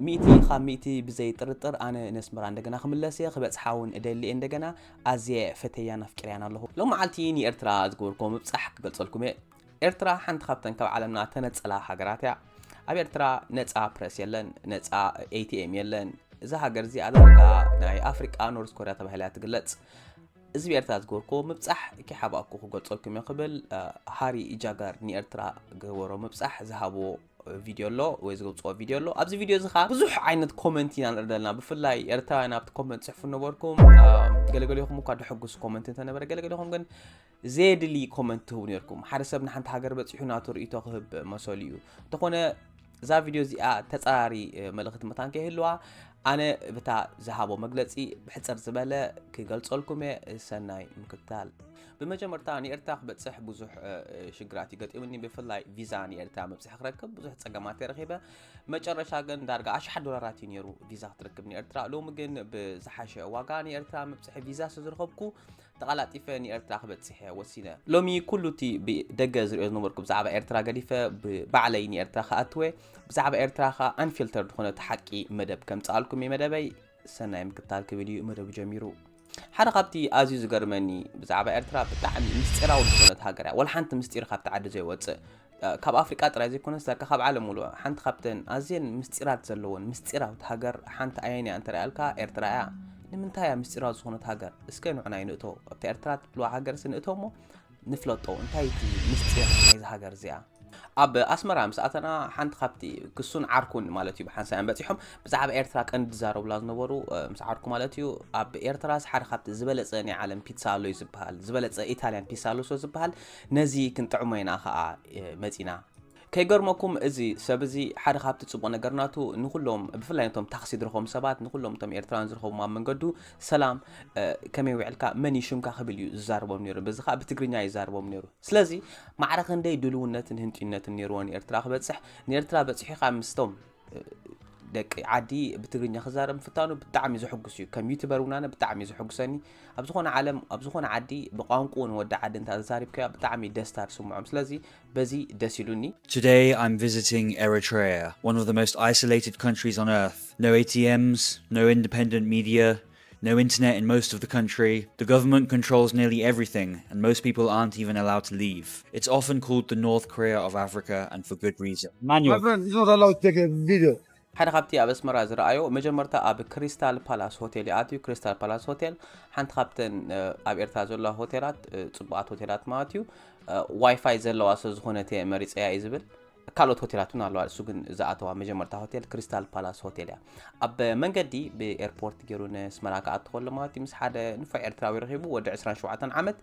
ሚእቲ ካብ ሚእቲ ብዘይ ጥርጥር ኣነ ነስመራ እንደገና ክምለስ እየ፣ ክበጽሓ እውን እደሊ እየ እንደገና። ኣዝየ ፈተያን ኣፍቂረያን ኣለኹ። ሎም መዓልቲ ንኤርትራ ዝገበርክዎ ምብጻሕ ክገልጸልኩም እየ። ኤርትራ ሓንቲ ካብተን ካብ ዓለምና ተነጸላ ሃገራት እያ። ኣብ ኤርትራ ነጻ ፕረስ የለን፣ ነጻ ኤቲኤም የለን። እዛ ሃገር እዚኣ ዳርጋ ናይ ኣፍሪቃ ኖርዝ ኮርያ ተባሂላ እያ ትግለጽ። እዚ ብኤርትራ ዝገበርክዎ ምብጻሕ ኪሓባእኩ ክገልጸልኩም እየ ክብል ሃሪ ኢጃጋር ንኤርትራ ገበሮ ምብጻሕ ዝሃብዎ ቪድዮ ኣሎ ወይ ዝገውፅኦ ቪድዮ ኣሎ። ኣብዚ ቪድዮ እዚ ከዓ ብዙሕ ዓይነት ኮመንት ኢና ንርኢ ዘለና። ብፍላይ ኤርትራውያን ኣብቲ ኮመንት ፅሕፉ ነበርኩም። ገለገሊኹም እኳ ድሕጉስ ኮመንት እንተነበረ፣ ገለገሊኹም ግን ዘየድሊ ኮመንት ትህቡ ነርኩም። ሓደ ሰብ ንሓንቲ ሃገር በፂሑ ናቱ ርእይቶ ክህብ መሰሉ እዩ። እንተኾነ እዛ ቪድዮ እዚኣ ተፃራሪ መልእኽቲ መታን ከይህልዋ ኣነ ብታ ዝሃቦ መግለፂ ብሕፅር ዝበለ ክገልፀልኩም እየ። ሰናይ ምክትታል። ብመጀመርታ ንኤርትራ ክበፅሕ ብዙሕ ሽግራት ይገጢሙኒ። ብፍላይ ቪዛ ንኤርትራ መብፅሒ ክረክብ ብዙሕ ፀገማት ረኺበ። መጨረሻ ግን ዳርጋ ኣሽሓት ዶላራት እዩ ነይሩ ቪዛ ክትረክብ ንኤርትራ። ሎሚ ግን ብዝሓሸ ዋጋ ንኤርትራ መብፅሒ ቪዛ ስለዝረኸብኩ ተቐላጢፈ ንኤርትራ ክበፅሕ እየ ወሲነ። ሎሚ ኩሉ እቲ ብደገ ዝሪኦ ዝነበርኩ ብዛዕባ ኤርትራ ገዲፈ ብባዕለይ ንኤርትራ ክኣትወ፣ ብዛዕባ ኤርትራ ከዓ ኣንፊልተር ዝኾነ እቲ ሓቂ መደብ ከምፅኣልኩም እየ። መደበይ ሰናይ ምክትታል ክብል እዩ መደቡ ጀሚሩ። ሓደ ካብቲ ኣዝዩ ዝገርመኒ ብዛዕባ ኤርትራ ብጣዕሚ ምስጢራዊ ዝኾነት ሃገር እያ። ወላ ሓንቲ ምስጢር ካብቲ ዓዲ ዘይወፅእ፣ ካብ ኣፍሪቃ ጥራይ ዘይኮነስ ዳርጋ ካብ ዓለም ሙሉእ ሓንቲ ካብተን ኣዝየን ምስጢራት ዘለወን ምስጢራዊት ሃገር ሓንቲ ኣየን እያ እንተሪኣልካ ኤርትራ እያ። ንምንታይ እያ ምስጢራዊት ዝኾነት ሃገር? እስከ ንዑ ናይ ንእቶ ኣብቲ ኤርትራ ትብልዋ ሃገር ሲ ንእቶ እሞ ንፍለጦ። እንታይ እቲ ምስጢር ናይዚ ሃገር እዚኣ? ኣብ ኣስመራ ምስ ኣተና ሓንቲ ካብቲ ክሱን ዓርኩን ማለት እዩ ብሓንሳብ እዮም በፂሖም። ብዛዕባ ኤርትራ ቀንዲ ዝዛረቡላ ዝነበሩ ምስ ዓርኩ ማለት እዩ። ኣብ ኤርትራስ ሓደ ካብቲ ዝበለፀ ናይ ዓለም ፒትሳ ኣሎ እዩ ዝበሃል፣ ዝበለፀ ኢታልያን ፒትሳ ኣሎ ስለ ዝበሃል ነዚ ክንጥዕሞ ኢና ከዓ መፂና። ከይገርመኩም እዚ ሰብ እዚ ሓደ ካብቲ ፅቡቕ ነገር ናቱ ንኩሎም ብፍላይ ነቶም ታክሲ ዝረኸቦም ሰባት ንኩሎም እቶም ኤርትራውያን ዝረኸቦም ኣብ መንገዱ ሰላም ከመይ ውዕልካ መን እዩ ሽምካ ክብል እዩ ዝዛረቦም ነይሩ። በዚ ከዓ ብትግርኛ ይዛረቦም ነይሩ። ስለዚ ማዕረ ክንደይ ድልውነትን ህንጥዩነትን ነይርዎ ንኤርትራ ክበፅሕ። ንኤርትራ በፂሑ ከዓ ምስቶም ደቂ ዓዲ ብትግርኛ ክዛረብ ምፍታኑ ብጣዕሚ ዘሕጉስ እዩ። ከም ዩቱበር እውን ኣነ ብጣዕሚ ዘሕጉሰኒ ኣብ ዝኾነ ዓለም ኣብ ዝኾነ ዓዲ ብቋንቁኡ ንወዲ ዓዲ እንተ ተዛሪብካዮ ብጣዕሚ ደስታ ዝስምዖም። ስለዚ በዚ ደስ ኢሉኒ። Today I'm visiting Eritrea, one of the most isolated countries on earth. No A T Ms, no independent media, no internet in most of the country. The government controls nearly everything, and most people aren't even allowed to leave. It's often called the North Korea of Africa, and for good reason. My Manuel. friend is not allowed to take a video. ሓደ ካብቲ ኣብ ኣስመራ ዝረኣዮ መጀመርታ ኣብ ክሪስታል ፓላስ ሆቴል ይኣትዩ። ክሪስታል ፓላስ ሆቴል ሓንቲ ካብተን ኣብ ኤርትራ ዘለዋ ሆቴላት ፅቡቓት ሆቴላት ማለት እዩ። ዋይፋይ ዘለዋ ስለ ዝኾነት እየ መሪፀያ እዩ ዝብል። ካልኦት ሆቴላት እውን ኣለዋ። እሱ ግን ዝኣተዋ መጀመርታ ሆቴል ክሪስታል ፓላስ ሆቴል እያ። ኣብ መንገዲ ብኤርፖርት ገይሩ ንስመራ ክኣቱ ከሎ ማለት እዩ ምስ ሓደ ንፉዕ ኤርትራዊ ረኺቡ ወዲ ዕስራን ሸውዓተን ዓመት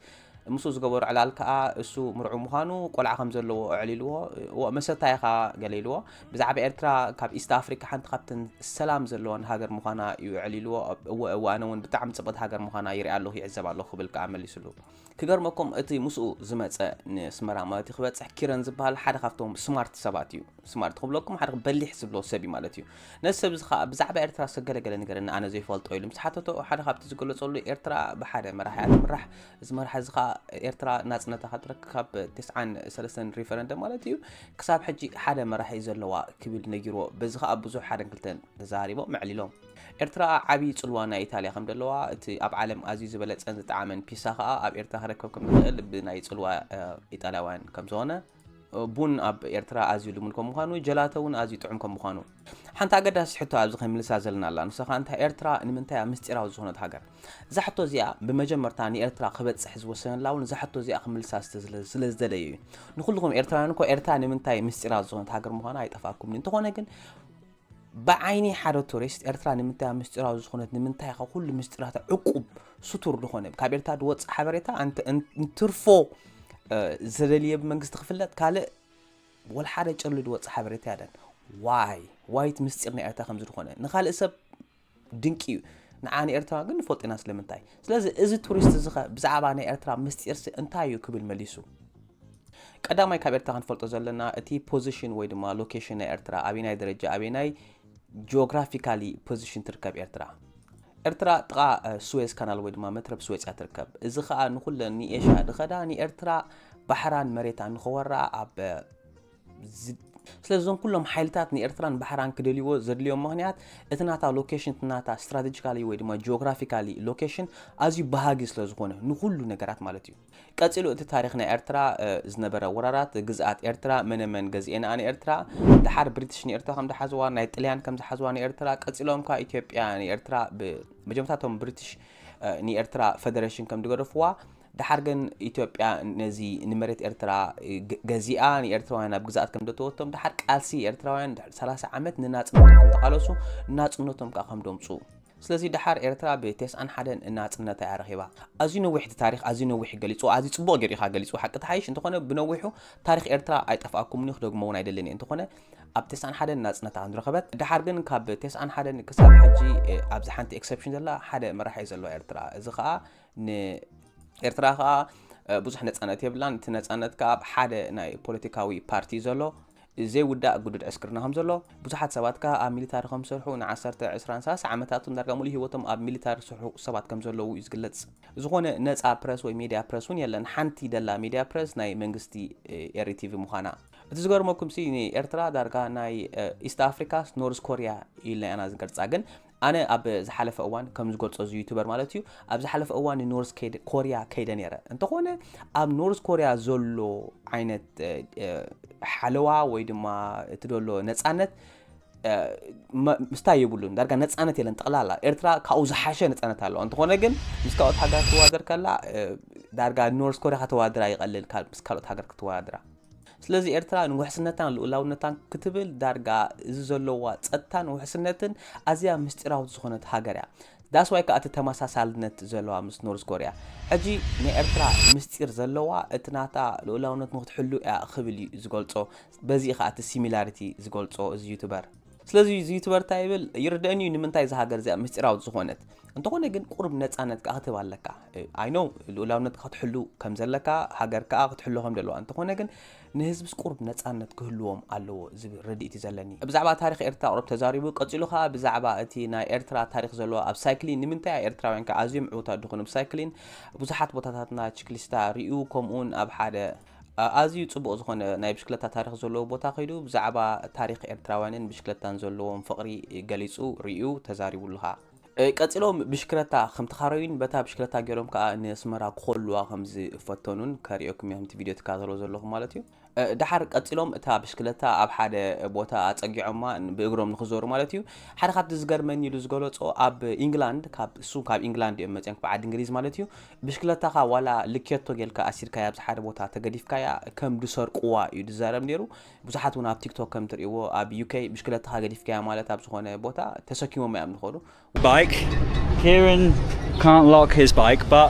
ምስኡ ዝገበሩ ዕላል ከዓ እሱ ምርዑ ምዃኑ ቆልዓ ከም ዘለዎ ኣዕሊልዎ። እወ መሰታይኻ ገለ ኢልዎ። ብዛዕባ ኤርትራ ካብ ኢስት ኣፍሪካ ሓንቲ ካብተን ሰላም ዘለወን ሃገር ምዃና እዩ ኣዕሊልዎ። እወ እወ ኣነ እውን ብጣዕሚ ፅብቕቲ ሃገር ምዃና ይርኢ ኣለኹ ይዕዘብ ኣለኹ ክብል ከዓ መሊስሉ። ክገርመኩም እቲ ምስኡ ዝመፀ ንስመራ ማለት እዩ ክበፅሕ ኪረን ዝበሃል ሓደ ካብቶም ስማርት ሰባት እዩ። ስማርት ክብለኩም ሓደ በሊሕ ዝብሎ ሰብ እዩ ማለት እዩ። ነዚ ሰብ እዚ ከዓ ብዛዕባ ኤርትራ ሰገለገለ ንገረኒ ኣነ ዘይፈልጦ ኢሉ ምስ ሓተቶ ሓደ ካብቲ ዝገለፀሉ ኤርትራ ብሓደ መራሒ እያ ትምራሕ። እዚ መራሒ እዚ ከዓ ኤርትራ ናፅነታ ክትረክብ ካብ ተስዓን ሰለስተን ሪፈረንደም ማለት እዩ ክሳብ ሕጂ ሓደ መራሒ እዩ ዘለዋ ክብል ነጊርዎ። በዚ ከዓ ብዙሕ ሓደን ክልተን ተዛሪቦም መዕሊሎም። ኤርትራ ዓብዪ ፅልዋ ናይ ኢታልያ ከም ዘለዋ እቲ ኣብ ዓለም ኣዝዩ ዝበለፀን ዝጠዓመን ፒሳ ከዓ ኣብ ኤርትራ ክረከብ ከም ዝኽእል ብናይ ፅልዋ ኢጣልያውያን ከም ዝኾነ ቡን ኣብ ኤርትራ ኣዝዩ ልሙድ ከም ምዃኑ ጀላቶ እውን ኣዝዩ ጥዑም ከም ምዃኑ ሓንቲ ኣገዳሲ ሕቶ ኣብዚ ከይምልሳ ዘለና ኣላ ንሳ ከዓ እንታይ ኤርትራ ንምንታይ ኣብ ምስጢራዊ ዝኾነት ሃገር እዛ ሕቶ እዚኣ ብመጀመርታ ንኤርትራ ክበፅሕ ዝወሰነላ እውን እዛ ሕቶ እዚኣ ክምልሳ ስለ ዝደለዩ እዩ ንኩልኹም ኤርትራውያን እኮ ኤርትራ ንምንታይ ምስጢራዊ ዝኾነት ሃገር ምዃና ኣይጠፍኣኩም እንተኾነ ግን ብዓይኒ ሓደ ቱሪስት ኤርትራ ንምንታይ ምስጢራዊ ዝኾነት ንምንታይ ካብ ኩሉ ምስጢራታ ዕቁብ ስቱር ዝኾነ ካብ ኤርትራ ዝወፅእ ሓበሬታ እንትርፎ ዘደልየ ብመንግስቲ ክፍለጥ ካልእ ወላ ሓደ ጨሉ ዝወፅእ ሓበሬታ ያለን ዋይ ዋይት ምስጢር ናይ ኤርትራ ከምዚ ዝኾነ ንካልእ ሰብ ድንቂ እዩ ንዓ ንኤርትራ ግን ንፈልጥ ኢና ስለምንታይ ስለዚ እዚ ቱሪስት እዚ ብዛዕባ ናይ ኤርትራ ምስጢርሲ እንታይ እዩ ክብል መሊሱ ቀዳማይ ካብ ኤርትራ ክንፈልጦ ዘለና እቲ position ወይ ድማ location ናይ ኤርትራ ኣበናይ ደረጃ ኣበናይ geographically position ትርከብ ኤርትራ ኤርትራ ጥቓ ስዌዝ ካናል ወይ ድማ መትረብ ስዌዝ እያ ትርከብ እዚ ከዓ ንኩለን ንኤሽያ ዝኸዳ ንኤርትራ ባሕራን መሬታን ንኸወራ ኣብ ስለዚ እዞም ኩሎም ሓይልታት ንኤርትራን ባሕራን ክደልይዎ ዘድልዮም ምኽንያት፣ እቲ ናታ ሎኬሽን፣ እቲ ናታ ስትራቴጂካሊ ወይ ድማ ጂኦግራፊካሊ ሎኬሽን ኣዝዩ ባህጊ ስለ ዝኾነ፣ ንኹሉ ነገራት ማለት እዩ። ቀጺሉ እቲ ታሪኽ ናይ ኤርትራ ዝነበረ ወራራት፣ ግዝኣት ኤርትራ መነ መን ገዚኤንኣ ንኤርትራ፣ ደሓር ብሪትሽ ንኤርትራ ከም ዝሓዝዋ፣ ናይ ጥልያን ከም ዝሓዝዋ ንኤርትራ፣ ቀጺሎም ከኣ ኢትዮጵያ ንኤርትራ፣ መጀመርታቶም ብሪትሽ ንኤርትራ ፈደረሽን ከም ዝገደፍዋ፣ ደሓር ግን ኢትዮጵያ ነዚ ንመሬት ኤርትራ ገዚኣ ንኤርትራውያን ኣብ ግዝኣት ከም ዘተወቶም፣ ደሓር ቃልሲ ኤርትራውያን ድሕሪ ሰላሳ ዓመት ንናጽነት ከም ተቓለሱ፣ ናጽነቶም ከኣ ከም ደምጹ። ስለዚ ደሓር ኤርትራ ብተስዓን ሓደን ናጽነታ እያ ረኺባ። ኣዝዩ ነዊሕ እቲ ታሪኽ፣ ኣዝዩ ነዊሕ ገሊጹ፣ ኣዝዩ ጽቡቕ ገይሩ ኢኻ ገሊጹ፣ ሓቂ ተሓይሽ እንተኾነ ብነዊሑ ታሪኽ ኤርትራ ኣይጠፍኣኩምን እዩ፣ ክደግሞ እውን ኣይደልን እየ። እንተኾነ ኣብ ተስዓን ሓደን ናጽነታ ከም ዝረኸበት፣ ደሓር ግን ካብ ተስዓን ሓደን ክሳብ ሕጂ ኣብዚ ሓንቲ ኤክሰፕሽን ዘላ ሓደ መራሒ እዩ ዘለዋ ኤርትራ። እዚ ከኣ ንኤርትራ ከኣ ብዙሕ ነጻነት የብላን። እቲ ነጻነት ከኣ ኣብ ሓደ ናይ ፖለቲካዊ ፓርቲ ዘሎ ዘይውዳእ ግዱድ ዕስክርና ከም ዘሎ፣ ብዙሓት ሰባት ከኣ ኣብ ሚሊታሪ ከም ዝሰርሑ፣ ንዓሰርተ፣ ዕስራን ሰላሳ ዓመታትን ዳርጋ ሙሉእ ህይወቶም ኣብ ሚሊታሪ ዝሰርሑ ሰባት ከም ዘለዉ እዩ ዝግለጽ። ዝኾነ ነጻ ፕረስ ወይ ሚድያ ፕረስ እውን የለን። ሓንቲ ደላ ሚድያ ፕረስ ናይ መንግስቲ ኤሪ ቲቪ ምዃና። እቲ ዝገርመኩም ሲ ንኤርትራ ዳርጋ ናይ ኢስት ኣፍሪካ ኖርዝ ኮርያ ኢልና ኢና ዝገልጻ። ግን ኣነ ኣብ ዝሓለፈ እዋን ከም ዝገልጾ እዚ ዩቱበር ማለት እዩ፣ ኣብ ዝሓለፈ እዋን ንኖርዝ ኮርያ ከይደ ነይረ። እንተኾነ ኣብ ኖርዝ ኮርያ ዘሎ ዓይነት ሓለዋ ወይ ድማ እቲ ዘሎ ነጻነት ምስታይ የብሉን። ዳርጋ ነጻነት የለን ጠቕላላ። ኤርትራ ካብኡ ዝሓሸ ነጻነት ኣለዋ። እንተኾነ ግን ምስ ካልኦት ሃገራት ክትወዳደር ከላ ዳርጋ ኖርዝ ኮርያ ከተወዳድራ ይቐልል ምስ ካልኦት ሃገር ክትወዳድራ። ስለዚ ኤርትራ ንውሕስነታን ልኡላውነታን ክትብል ዳርጋ እዚ ዘለዋ ጸጥታን ውሕስነትን ኣዝያ ምስጢራዊት ዝኾነት ሃገር እያ። ዳስዋይ ከዓ እቲ ተመሳሳልነት ዘለዋ ምስ ኖርዝ ኮርያ። ሕጂ ንኤርትራ ምስጢር ዘለዋ እቲ ናታ ልኡላውነት ንክትሕሉ እያ ክብል እዩ ዝገልጾ። በዚ ከዓ እቲ ሲሚላሪቲ ዝገልጾ እዚ ዩቱበር። ስለዚ እዚ ዩቱበር እንታይ ይብል ይርደአኒ እዩ ንምንታይ እዛ ሃገር እዚኣ ምስጢራዊት ዝኾነት። እንተኾነ ግን ቁሩብ ነጻነት ከዓ ክትህብ ኣለካ። ኣይ ኖ ልኡላውነትካ ክትሕሉ ከም ዘለካ፣ ሃገር ከዓ ክትሕሉ ከም ዘለዋ። እንተኾነ ግን ንህዝብስ ቁሩብ ነጻነት ክህልዎም ኣለዎ ዝብል ርድኢት እዩ ዘለኒ። ብዛዕባ ታሪኽ ኤርትራ ቁሩብ ተዛሪቡ፣ ቀጺሉ ከዓ ብዛዕባ እቲ ናይ ኤርትራ ታሪኽ ዘለዎ ኣብ ሳይክሊን፣ ንምንታይ ኤርትራውያን ከዓ ኣዝዮም ዕውታት ዝኾኑ ብሳይክሊን፣ ብዙሓት ቦታታትና ችክሊስታ ሪኡ፣ ከምኡውን ኣብ ሓደ ኣዝዩ ጽቡቕ ዝኾነ ናይ ብሽክለታ ታሪኽ ዘለዎ ቦታ ከይዱ ብዛዕባ ታሪኽ ኤርትራውያንን ብሽክለታን ዘለዎም ፍቕሪ ገሊጹ ሪኡ ተዛሪቡሉ ከኣ። ቀጺሎም ብሽክለታ ከም ተኻረዩን በታ ብሽክለታ ገይሮም ከኣ ንኣስመራ ክኸልዋ ከም ዝፈተኑን ከርእየኩም እየ፣ ከምቲ ቪድዮ ትከታተልዎ ዘለኹም ማለት እዩ። ደሓር ቀጺሎም እታ ብሽክለታ ኣብ ሓደ ቦታ ኣጸጊዖማ ብእግሮም ንኽዞሩ ማለት እዩ። ሓደ ካብቲ ዝገርመኒ ኢሉ ዝገለጾ ኣብ ኢንግላንድ፣ ካብ እሱ ካብ ኢንግላንድ እዮም መጺኦም፣ ካብ ዓዲ እንግሊዝ ማለት እዩ። ብሽክለታኻ ዋላ ልኬቶ ጌልካ ኣሲርካያ ኣብዚ ሓደ ቦታ ተገዲፍካያ ከም ዝሰርቅዋ እዩ ዝዛረብ ነይሩ። ብዙሓት እውን ኣብ ቲክቶክ ከም ትርእይዎ ኣብ ዩኬ ብሽክለታኻ ገዲፍካያ ማለት ኣብ ዝኾነ ቦታ ተሰኪሞም እዮም ዝኸዱ። Bike. Kieran can't lock his bike, but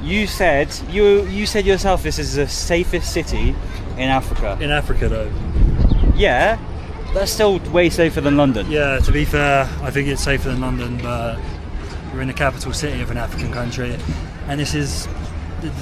you said you you said yourself this is the safest city in Africa. In Africa, though. Yeah, that's still way safer than London. Yeah, to be fair, I think it's safer than London, but we're in the capital city of an African country, and this is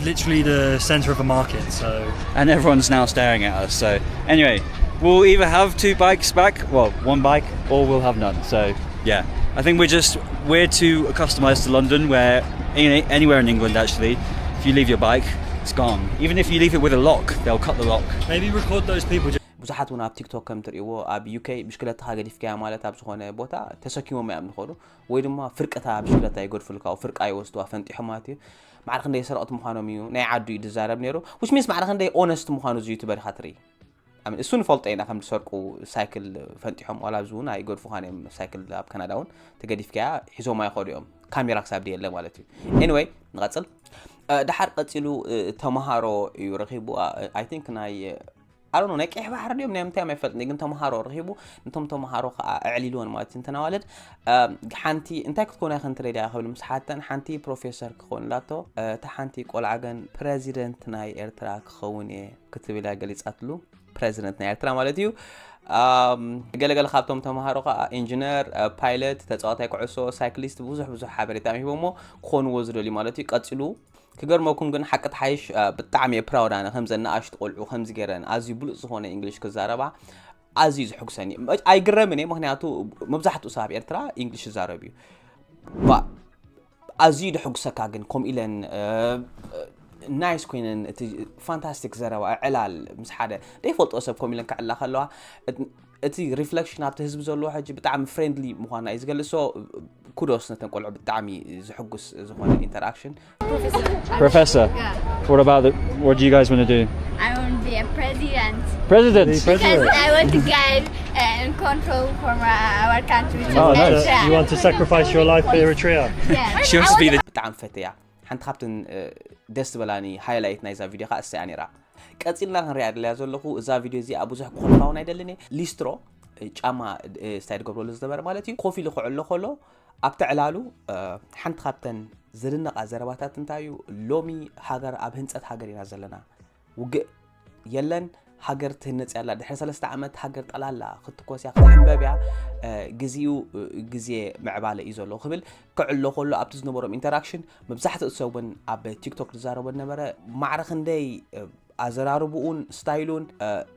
literally the center of a market. So And everyone's now staring at us. So anyway, we'll either have two bikes back, well, one bike, or we'll have none. So yeah, I think we're just we're too accustomed to London, where any, anywhere in England actually, if you leave your bike, it's gone. Even if you leave it with a lock, they'll cut the lock. Maybe record those people. Just ብዙሓት እውን ኣብ ቲክቶክ ከም ትርእይዎ ኣብ ዩኬ ብሽክለታኻ ገዲፍካያ ማለት ኣብ ዝኾነ ቦታ ተሰኪሞም እዮም ዝኸዱ፣ ወይ ድማ ፍርቅታ ብሽክለታ ይገድፉልካ፣ ፍርቃ ይወስድዋ ፈንጢሖም ማለት እዩ። ማዕረ ክንደይ ሰረቕቲ ምዃኖም እዩ ናይ ዓዱ እዩ ዝዛረብ ነይሩ። Which means ማዕረ ክንደይ ኦነስት ምዃኑ እዚ ዩቱበር ኢኻ ትርኢ። እሱ ንፈልጦ ኢና ከም ዝሰርቁ፣ ሳይክል ፈንጢሖም ዋላ ኣብዚ እውን ኣይገድፉኻን እዮም። ሳይክል ኣብ ካናዳ እውን ተገዲፍካያ ሒዞም ኣይኸዱ እዮም፣ ካሜራ ክሳብ ድየለ ማለት እዩ። Anyway ንቐጽል። ደሓር ቀጺሉ ተምሃሮ እዩ ረኺቡ። I think ናይ ኣሮኖ ናይ ቀይሕ ባሕሪ ድዮም ናይ ምንታይ ኣይፈልጥን፣ ግን ተምሃሮ ረኺቡ። ነቶም ተምሃሮ ከዓ ኣዕሊልዎን ማለት እዩ። እንተናዋለድ ሓንቲ እንታይ ክትኮና ይኽን ትደልያ ክብል ምስ ሓተን ሓንቲ ፕሮፌሰር ክኸውን ላቶ። እታ ሓንቲ ቆልዓ ግን ፕረዚደንት ናይ ኤርትራ ክኸውን እየ ክትብል እያ ገሊጻትሉ። ፕረዚደንት ናይ ኤርትራ ማለት እዩ። ገለገለ ካብቶም ተምሃሮ ከዓ ኢንጂነር፣ ፓይለት፣ ተፃዋታይ ኩዕሶ፣ ሳይክሊስት ብዙሕ ብዙሕ ሓበሬታ ሂቦሞ ክኾንዎ ዝደልዩ ማለት እዩ። ቀፂሉ ክገርመኩም ግን ሓቂ ተሓይሽ ብጣዕሚ እየ ፕራውድ ኣነ ከምዘን ንኣሽቱ ቆልዑ ከምዚ ገይረን ኣዝዩ ብሉፅ ዝኾነ እንግሊሽ ክዛረባ ኣዝዩ ዘሐጉሰኒ። ኣይግረምን እየ ምክንያቱ መብዛሕትኡ ሰብ ኣብ ኤርትራ እንግሊሽ ይዛረብ እዩ። ኣዝዩ ደሐጉሰካ ግን ከምኡ ኢለን ናይስ ኮይነን፣ እቲ ፋንታስቲክ ዘረባ፣ ዕላል ምስ ሓደ ዘይፈልጦ ሰብ ኮም ኢለን ክዕላ ከለዋ፣ እቲ ሪፍሌክሽን ኣብቲ ህዝቢ ዘለዎ ሕጂ ብጣዕሚ ፍሬንድሊ ምዃና እዩ ዝገልጽ። ሶ ኩዶስ ነተን ቆልዑ፣ ብጣዕሚ ዝሕጉስ ዝኾነ ኢንተራክሽን። Professor, what about the, what do you guys want to do? I want to be a president President. Because I want to guide and control for my, our country. Oh, nice. Eritrea. You want to sacrifice your life for Eritrea? Yeah. She wants to be the ብጣዕሚ ፈትያ። ሓንቲ ካብተን ደስ ዝበላኒ ሃይላይት ናይዛ ቪድዮ ከዓ እሰያ ነይራ። ቀፂልና ክንሪኣ ደለያ ዘለኹ። እዛ ቪድዮ እዚኣ ብዙሕ ክኾልፋውን ኣይደልን እየ። ሊስትሮ ጫማ ስታይ ዝገብረሉ ዝነበረ ማለት እዩ። ኮፍ ኢሉ ክዕሎ ከሎ ኣብቲ ዕላሉ ሓንቲ ካብተን ዝድነቓ ዘረባታት እንታይ እዩ? ሎሚ ሃገር ኣብ ህንፀት ሃገር ኢና ዘለና። ውግእ የለን፣ ሃገር ትህነፅ ያላ። ድሕሪ ሰለስተ ዓመት ሃገር ጠላላ ክትኮስያ ክትሕንበብያ። ግዜኡ ግዜ ምዕባለ እዩ ዘሎ ክብል ክዕሎ ከሎ ኣብቲ ዝነበሮም ኢንተራክሽን መብዛሕትኡ ሰብ እውን ኣብ ቲክቶክ ዝዛረቦ ነበረ። ማዕረ ክንደይ ኣዘራርብኡን ስታይሉን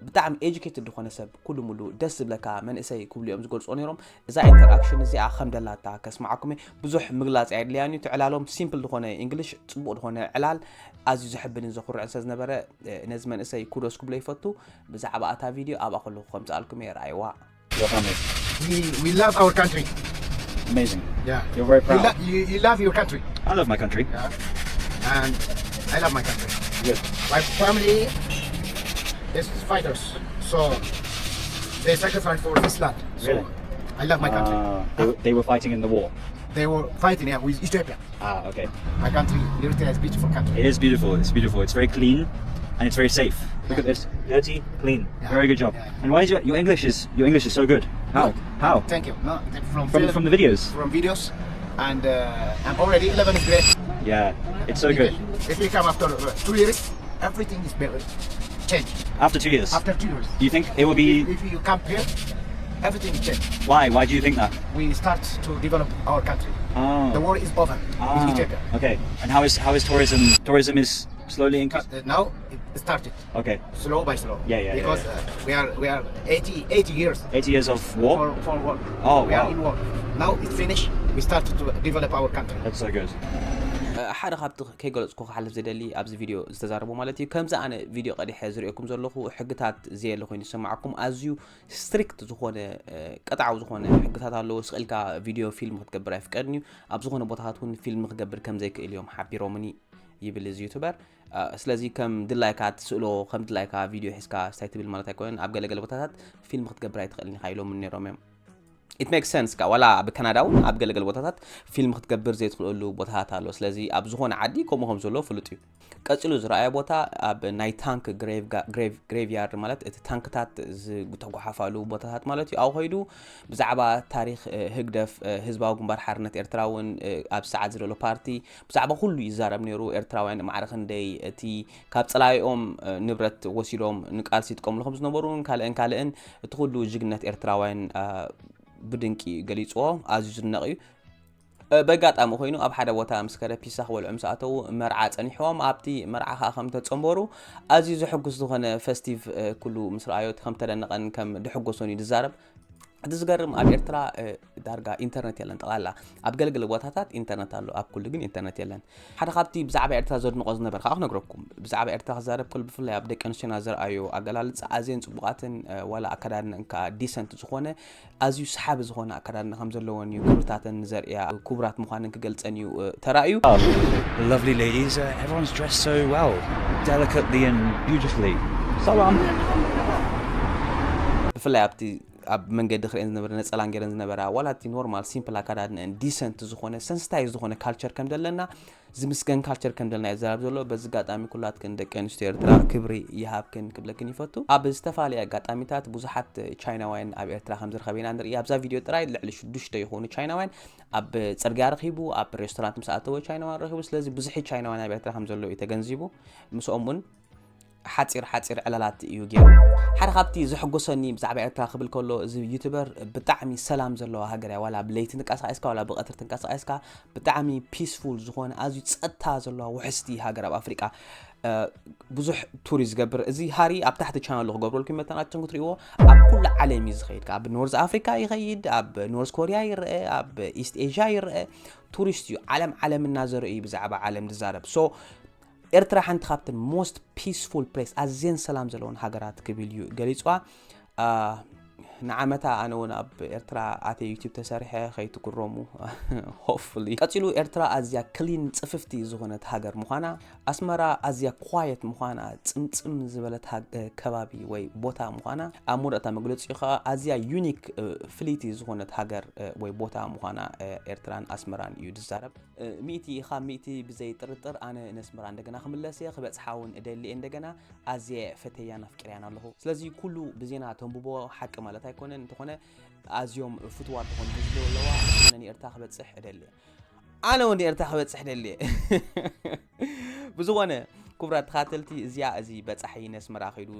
ብጣዕሚ ኤጁኬትድ ዝኾነ ሰብ፣ ኩሉ ሙሉ ደስ ዝብለካ መንእሰይ ክብሉ እዮም ዝገልፅዎ ነይሮም። እዛ ኢንተራክሽን እዚኣ ከም ደላታ ከስማዓኩም እየ። ብዙሕ ምግላፅ ኣይድለያን እዩ። ትዕላሎም ሲምፕል ዝኾነ እንግሊሽ፣ ፅቡቕ ዝኾነ ዕላል፣ ኣዝዩ ዘሕብንን ዘኩርዕን ስለ ዝነበረ ነዚ መንእሰይ ኩዶስ ክብሎ ይፈቱ። ብዛዕባ እታ ቪድዮ ኣብኣ ከለኹ ከምፅኣልኩም እየ፣ ርኣይዋ። We, we love our country. Amazing. Yeah. You're very You, proud. lo- you, you love your country. I love my country. Yeah. And I love my country. Good. My family is fighters. So they sacrifice for this land. So Really? I love my country. Uh, they, were- they were fighting in the war. They were fighting here with Ethiopia. Ah, okay. My country, Eritrea is beautiful country. It is beautiful. It's beautiful. It's very clean, and it's very safe. Look at this. Dirty, clean. Yeah. Very good job. Yeah. And why is your, your English is your English is so good? How? How? Thank you. No, from, From film- from the videos. From videos, and uh, I'm already eleventh grade. Yeah, it's so good. If you come after uh, two years, everything is better. Change After two years, after two years. Do you think it will be? If you come here, everything change. Why? Why do you think that? We start to develop our country. Oh. The war is over. Ah, It's Ethiopia. Okay. And how is how is tourism? Tourism is slowly increasing. Uh, now it started Okay. slow by slow. Yeah, yeah, yeah, Because yeah. Uh, we are we are eighty, eighty years Eighty years of war. for, for war. Oh, We are wow. in war. Now it's finished. We started to develop our country. That's so good. ሓደ ካብቲ ከይገለፅኩ ክሓልፍ ዝደሊ ኣብዚ ቪድዮ ዝተዛረቦ ማለት እዩ። ከምዚ ኣነ ቪድዮ ቀዲሐ ዝርእየኩም ዘለኹ ሕግታት ዘየለ ኮይኑ ዝሰማዕኩም ኣዝዩ ስትሪክት ዝኾነ ቀጣዓዊ ዝኾነ ሕግታት ኣለዎ። ስቕ ኢልካ ቪድዮ ፊልም ክትገብር ኣይፍቀድን እዩ። ኣብ ዝኾነ ቦታታት እውን ፊልም ክገብር ከም ዘይክእል እዮም ሓቢሮምኒ ይብል እዚ ዩቱበር። ስለዚ ከም ድላይካ ትስእሎ ከም ድላይካ ቪድዮ ሒዝካ ስታይ ትብል ማለት ኣይኮነን። ኣብ ገለገለ ቦታታት ፊልም ክትገብር ኣይትኽእልን ኢኻ ኢሎም ነይሮም እዮም። It makes sense ካ ዋላ ኣብ ካናዳ እውን ኣብ ገለገለ ቦታታት ፊልም ክትገብር ዘይትኽእለሉ ቦታታት ኣሎ። ስለዚ ኣብ ዝኾነ ዓዲ ከምኡ ከም ዘሎ ፍሉጥ እዩ። ቀፂሉ ዝረኣየ ቦታ ኣብ ናይ ታንክ ግሬቭ ያርድ ማለት እቲ ታንክታት ዝተጓሓፋሉ ቦታታት ማለት እዩ። ኣብኡ ከይዱ ብዛዕባ ታሪክ ህግደፍ ህዝባዊ ግንባር ሓርነት ኤርትራ እውን ኣብ ሰዓት ዝደሎ ፓርቲ ብዛዕባ ኩሉ ይዛረብ ነይሩ። ኤርትራውያን ማዕረ ክንደይ እቲ ካብ ጸላኢኦም ንብረት ወሲዶም ንቃልሲ ይጥቀምሉ ከም ዝነበሩን ካልእን ካልእን እቲ ኩሉ ጅግነት ኤርትራውያን ብድንቂ ገሊጽዎ። ኣዝዩ ዝድነቕ እዩ። በጋጣሚ ኮይኑ ኣብ ሓደ ቦታ ምስ ከደ ፒሳ ክበልዑ ምስ ኣተዉ መርዓ ጸኒሕዎም ኣብቲ መርዓ ከዓ ከም ተጸንበሩ ኣዝዩ ዘሐጉስ ዝኾነ ፈስቲቭ ኩሉ ምስ ረኣዮ ከም ተደነቐን ከም ደሐጎሶን እዩ ዝዛረብ። እቲ ዝገርም ኣብ ኤርትራ ዳርጋ ኢንተርነት የለን። ጠቕላላ ኣብ ገለገለ ቦታታት ኢንተርነት ኣሎ፣ ኣብ ኩሉ ግን ኢንተርነት የለን። ሓደ ካብቲ ብዛዕባ ኤርትራ ዘድንቖ ዝነበር ከዓ ክነግረኩም። ብዛዕባ ኤርትራ ክዛረብ ከሎ ብፍላይ ኣብ ደቂ ኣንስትዮና ዘርኣዮ ኣገላልጻ ኣዝየን ጽቡቓትን ዋላ ኣከዳድነን ከዓ ዲሰንት ዝኾነ ኣዝዩ ሰሓቢ ዝኾነ ኣከዳድና ከም ዘለወን እዩ ክብርታተን ዘርእያ። ክቡራት ምዃነን ክገልጸን እዩ ተራእዩ። The lovely ladies, uh, everyone's dressed so well, delicately and beautifully. ሰላም። ብፍላይ ኣብቲ ኣብ መንገዲ ክርእየን ዝነበረ ነጸላን ገይረን ዝነበራ ዋላ እቲ ኖርማል ሲምፕል ኣከዳድነን ዲሰንት ዝኾነ ሰንስታይዝ ዝኾነ ካልቸር ከም ዘለና ዝምስገን ካልቸር ከም ዘለና ይዘራብ ዘሎ። በዚ ኣጋጣሚ ኩላትክን ደቂ ኣንስትዮ ኤርትራ ክብሪ ይሃብክን ክብለክን ይፈቱ። ኣብ ዝተፈላለየ ኣጋጣሚታት ብዙሓት ቻይናውያን ኣብ ኤርትራ ከም ዝረኸበ ኢና ንርኢ። ኣብዛ ቪድዮ ጥራይ ልዕሊ ሽዱሽተ ይኾኑ ቻይናውያን ኣብ ጽርግያ ረኺቡ፣ ኣብ ሬስቶራንት ምስ ኣተወ ቻይናውያን ረኺቡ። ስለዚ ብዙሒ ቻይናውያን ኣብ ኤርትራ ከም ዘለዉ እዩ ተገንዚቡ። ምስኦም እውን ሓፂር ሓፂር ዕላላት እዩ ገይሩ። ሓደ ካብቲ ዘሐጎሰኒ ብዛዕባ ኤርትራ ክብል ከሎ እዚ ዩቱበር ብጣዕሚ ሰላም ዘለዋ ሃገር እያ። ዋላ ብለይቲ ትንቀሳቐስካ ዋላ ብቐትሪ ትንቀሳቐስካ ብጣዕሚ ፒስፉል ዝኾነ ኣዝዩ ጸጥታ ዘለዋ ውሕስቲ ሃገር ኣብ ኣፍሪቃ ብዙሕ ቱር እዩ ዝገብር። እዚ ሃሪ ኣብ ታሕቲ ቻናሉ ክገብረልኩም መተን ኣቸን ክትሪእዎ ኣብ ኩሉ ዓለም እዩ ዝኸይድ። ኣብ ኖርዝ ኣፍሪካ ይኸይድ፣ ኣብ ኖርዝ ኮሪያ ይረአ፣ ኣብ ኢስት ኤዥያ ይረአ። ቱሪስት እዩ። ዓለም ዓለም እናዘረ እዩ ብዛዕባ ዓለም ዝዛረብ። ሶ ኤርትራ ሓንቲ ካብተን most peaceful place፣ ኣዝየን ሰላም ዘለዎን ሃገራት ክብል እዩ ገሊፅዋ። ንዓመታ ኣነ እውን ኣብ ኤርትራ ኣተ ዩቲብ ተሰሪሐ ከይትግረሙ። Hopefully ቀፂሉ ኤርትራ ኣዝያ ክሊን ጽፍፍቲ ዝኾነት ሃገር ምዃና፣ ኣስመራ ኣዝያ ኳየት ምዃና፣ ጽምጽም ዝበለት ከባቢ ወይ ቦታ ምዃና፣ ኣብ መወዳእታ መግለጺኡ ከዓ ኣዝያ ዩኒክ ፍልይቲ ዝኾነት ሃገር ወይ ቦታ ምዃና ኤርትራን ኣስመራን እዩ ዝዛረብ። ሚእቲ ካብ ሚእቲ ብዘይ ጥርጥር ኣነ ነስመራ እንደገና ክምለስ እየ፣ ክበጽሓ እውን እደሊ እየ እንደገና። ኣዝየ ፈተያን ኣፍቂርያን ኣለኹ። ስለዚ ኩሉ ብዜና ተንብቦ ሓቂ ማለት ኣይኮነን፣ እንተኾነ ኣዝዮም ፍትዋት ዝኾኑ ህዝቢ ኣለዋ። ኣነ ንኤርትራ ክበጽሕ እደሊ እየ። ኣነ እውን ንኤርትራ ክበጽሕ እደሊ እየ። ብዝኾነ ክቡራት ተኻተልቲ፣ እዚኣ እዚ በጻሒ ነስመራ ከይዱ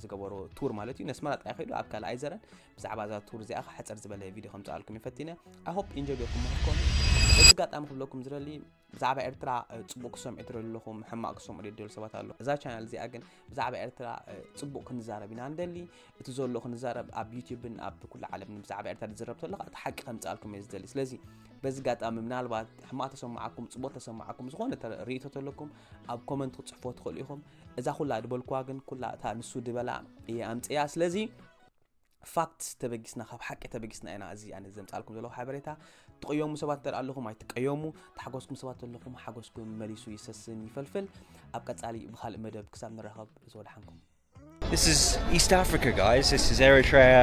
ዝገበሮ ቱር ማለት እዩ። ነስመራ ጥራይ ከይዱ ኣብ ካልእ ኣይዘረን። ብዛዕባ እዛ ቱር እዚኣ ሓጸር ዝበለ ቪድዮ ከምጽኣልኩም ይፈቲነ። I hope ኢንጆይ ጌርኩም ምኽርኩም። በዚ ኣጋጣሚ ክብለኩም ዝደሊ ብዛዕባ ኤርትራ ጽቡቅ ክሰምዑ ትደልዩ ኣለኹም፣ ሕማቅ ክሰምዑ ደደሉ ሰባት ኣሎ። እዛ ቻናል እዚኣ ግን ብዛዕባ ኤርትራ ጽቡቅ ክንዛረብ ኢና ንደሊ። እቲ ዘሎ ክንዛረብ ኣብ ዩቲብን ኣብ ኩሉ ዓለምን ብዛዕባ ኤርትራ ዝዝረብ ተሎ እቲ ሓቂ ከምጽኣልኩም እየ ዝደሊ። ስለዚ በዚ ኣጋጣሚ ምናልባት ሕማቅ ተሰማዓኩም፣ ጽቡቅ ተሰማዓኩም፣ ዝኾነ ተ- ርእይቶ ተለኩም ኣብ ኮመንት ክጽሕፎ ትኽእሉ ኢኹም። እዛ ኩላ ድበልኩዋ ግን ኩላ እታ ንሱ ድበላ እየ ኣምጽያ። ስለዚ ፋክት ተበጊስና፣ ካብ ሓቂ ተበጊስና ኢና እዚ ኣነ ዘምጻልኩም ዘለኹ ሓበሬታ። ትቀየሙ ሰባት እንተ ኣለኹም ኣይትቀየሙ፣ ተሓጎስኩም ሰባት ኣለኹም ሓጎስኩም መሊሱ ይሰስን ይፈልፍል። ኣብ ቀጻሊ ብኻልእ መደብ ክሳብ ንራኸብ ዝወድሓንኩም። This is East Africa, guys. This is Eritrea.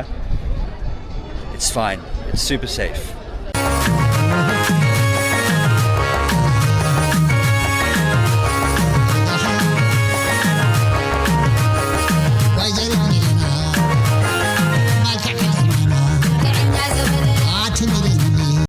It's fine. It's super safe.